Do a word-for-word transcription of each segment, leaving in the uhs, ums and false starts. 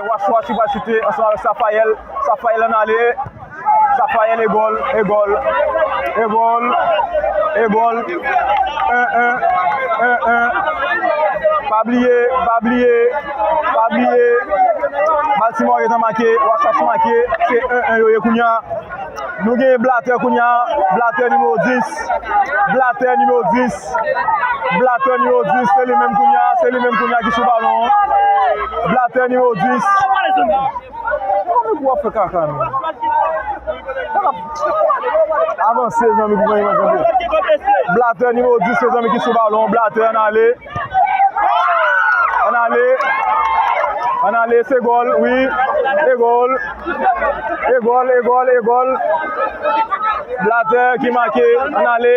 Wash Wash ki pral chute ansanm avèk Safayèl. Safayèl ann ale. Safayèl e gòl, e gòl, e gòl, e gòl. En en, en en. Pa bliye, pa bliye, pa bliye. Baltimore gentan make, Wash Wash make. Se en en yo ye kounye a. Nou gen blatè kounye a, blatè nimewo dis, blatè nimewo dis, blatè nimewo dis, se li menm kounye a, se li menm kounye a ki sou balon an. Blatè nimewo dis. Zanmi, pou w ap fè kaka, men. Avanse, zanmi, pou mwen, avanse. Blatè nimewo dis, se zanmi ki sou balon, blatè ann ale. Ann ale. Ann ale, se gòl, wi. E gòl. E gòl, e gòl, e gòl. Blatè ki make. Ann ale.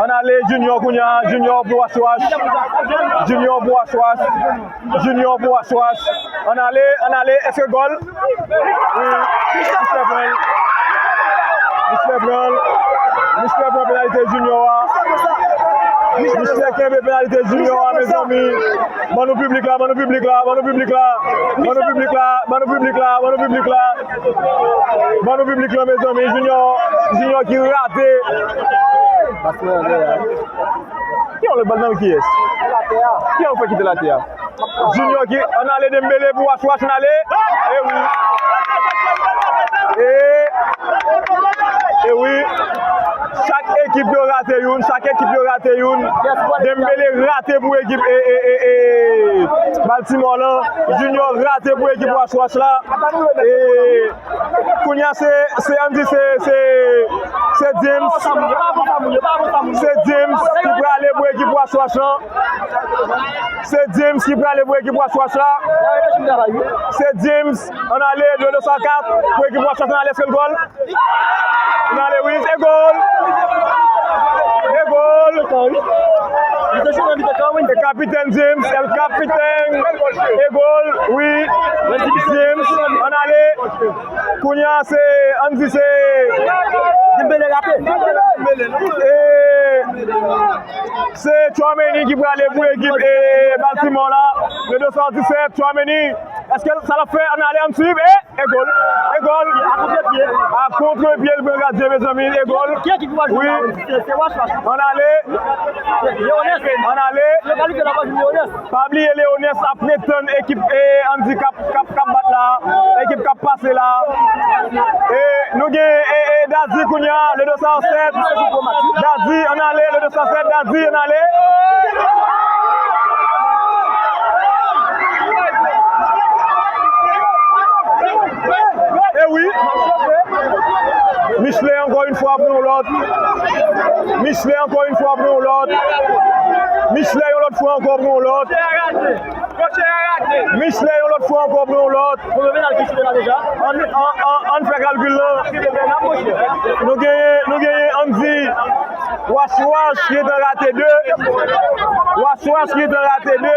Ann ale, Junior kounye a. Junior pou Wash Wash. Junior pou Wash Wash. Junior pou Wash Wash. Ann ale, ann ale. Èske gòl? Wi, Mislè pran l. Mislè pran l. Mislè pran penalite Junior a. Mislè kenbe penalite Junior a, mezanmi. Ban nou piblik la, ban nou piblik la, ban nou piblik la. Ban nou piblik la, ban nou piblik la, ban nou piblik la. Ban nou piblik la, mezanmi. Junior, Junior ki rate. Ki yon lòt bal nan kiyès? Ki yon fè kite latè a? Junior ki ann ale, Dembélé pou Wash Wash ann ale. E wi. E, e wi. Chak ekip yo rate youn, chak ekip yo rate youn. Dembélé rate pou ekip e, e, e, e, Baltimore lan. Junior rate pou ekip Wash Wash la. E Kounye a se, se, ann di se, se, se James. Se James ki prale pou ekip Wash Wash lan. Se James ki prale pou ekip Wash Wash la. Se James, ann ale, de de san kat, pou ekip Wash Wash lan, ale, se l gòl. Ann ale, wi, e gòl. E gòl. E kapitèn James, el kapitèn. E gòl, wi. James, ann ale. Kounye a se, ann di se Dembélé rate. E se Tchouaméni ki prale pou ekip e Baltimore la. Le de san disèt, Tchouaméni. Èske sa l ap fè? Ann ale, ann swiv. E, e gòl. E gòl. A kontrepye. A kontrepye, l pran gadyen, mezanmi. E gòl. Wi. Ann ale. Ann ale. Pa bliye Leonès ap ret tann ekip e Andy k ap, k ap, k ap bat la. Ekip k ap pase la. E nou gen e, e Dadi kounye a, le de san sèt. Dadi, ann ale, le de san sèt, Dadi, ann ale. E wi. Michelet ankò yon fwa pou yon lòt. Michelet ankò yon fwa pou yon lòt. Michelet yon lòt fwa ankò pou yon lòt. Michelet yon lòt fwa ankò pou yon lòt. Ann, ann, ann, ann fè kalkil lan. Nou genyen, nou genyen Andy. Wash Wash ki gentan rate de. Wash Wash ki gentan rate de.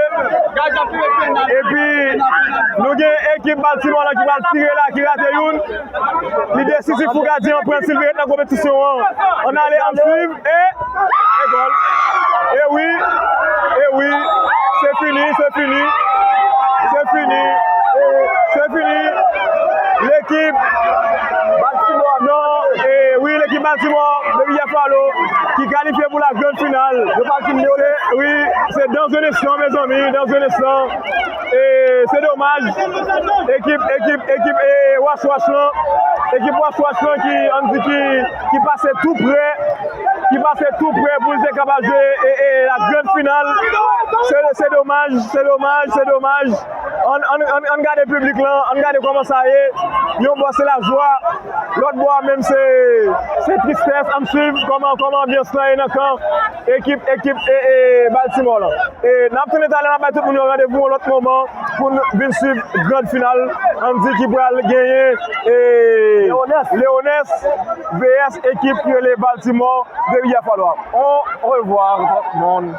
Epi, nou gen ekip Baltimore lan ki pral tire la, ki rate youn. Li desizif pou gadyen an pran l si l vle ret nan konpetisyon an. Ann ale, ann swiv. E, e gòl. E wi. E wi. Se fini, se fini. Se fini. Se fini. Lekip Baltimore. Non, e wi, lekip Baltimore, Baby Buffalo, ki kalifye pou la grande finale. Se, wi, se dans un instant, mezanmi, dans un instant. E se domaj. Ekip, ekip, ekip, e, Wash Wash lan. Ekip Wash Wash lan ki, ann di ki, ki pase tou pre. Ki pase tou pre pou l te kapab jwe, e, e, la grande finale. Se, se domaj, se domaj, se domaj. Ann, ann, ann, ann gade piblik lan, ann gade kòman sa ye. Yon bò se lajwa, lòt bò a menm se, se tristès. Ann swiv kòman, kòman anbyans lan ye nan kan ekip, ekip, e, e, Baltimore lan. E n ap tounen talè, n ap bay tout moun yo randevou yon lòt moman pou n vin swiv grand final. Ann di ki pral genyen, e, Leonès. Leonès V S ekip ki rele Baltimore Guerrilla Falois. Au revoir tout le monde.